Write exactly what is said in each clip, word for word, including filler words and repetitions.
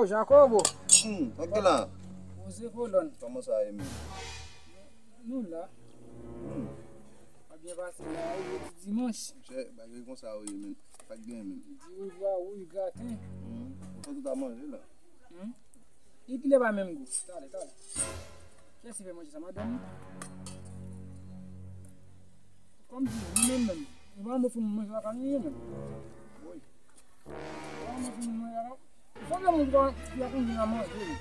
Jacobo. Hmm, sa k gen la? Poze kolòn. Kòman sa ye menm? Nou la. Hmm. Pa byen pase la, jodi dimanch. Chè, bagay konsa ou ye menm. Sa k gen menm? Di ou vwa, ou graten. Hmm. Ou fè tout a manje la. Hmm. Li pile pa menm gou. Talè, talè. Kiyès ki fè manje sa, madanm? Kòm di, nou menm menm. Nou pa antre pou nou manje lakay nou menm. Wi. Nou pa antre pou nou manje lakay. Fò gen moun ki pa, ki pa konn vin a manje.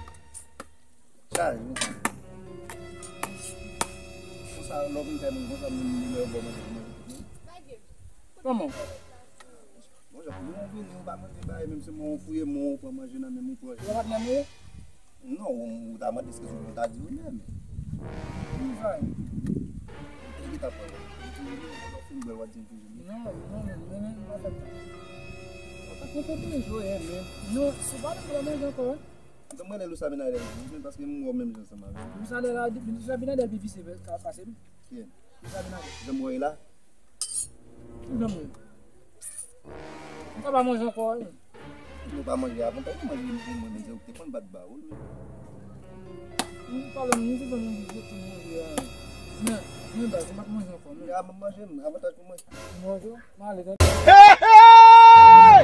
Sa, wi. Konsa, lè w vin kay moun, konsa, moun, moun, lè yo ba w manje, manje. Kòman? Bon, jan pou nou vini, ou pa manje bagay, menm si mwen ou fouye, mwen ou pran manje nan men m, ou pran. Ou pa t nan men? Non, ou, ou ta mande si se pou ta di ou menm. Ki bagay? Ou te gentan pran. Ou te vini, ou fin bwè, w ap di m toujou. Non, non, non, non, non, pa fè sa. Ou pa konprann toujou, eh, men. Non, se pa nan pran manje ankò, eh. Mwen, mwen, Louis Abinader, wi, men paske m wè w menm jan ansanm avè l. Louis Abinader, Louis Abinader pi visye pa-, pase m. Kiyès? Louis Abinader. Janm wè l la? Ki janm wè l? M pa pa manje ankò, wi. Nou pa manje avan, tankou manje pou mwen, men se ou ki te konn bat ba ou, men. M pa lè m, m te konn manje, je te manje, a. Men, men, baz, m pa manje ankò, men. Ya, m ap manje, m, avantaj pou mwen. Manje, m ale, tande. Hey, hey!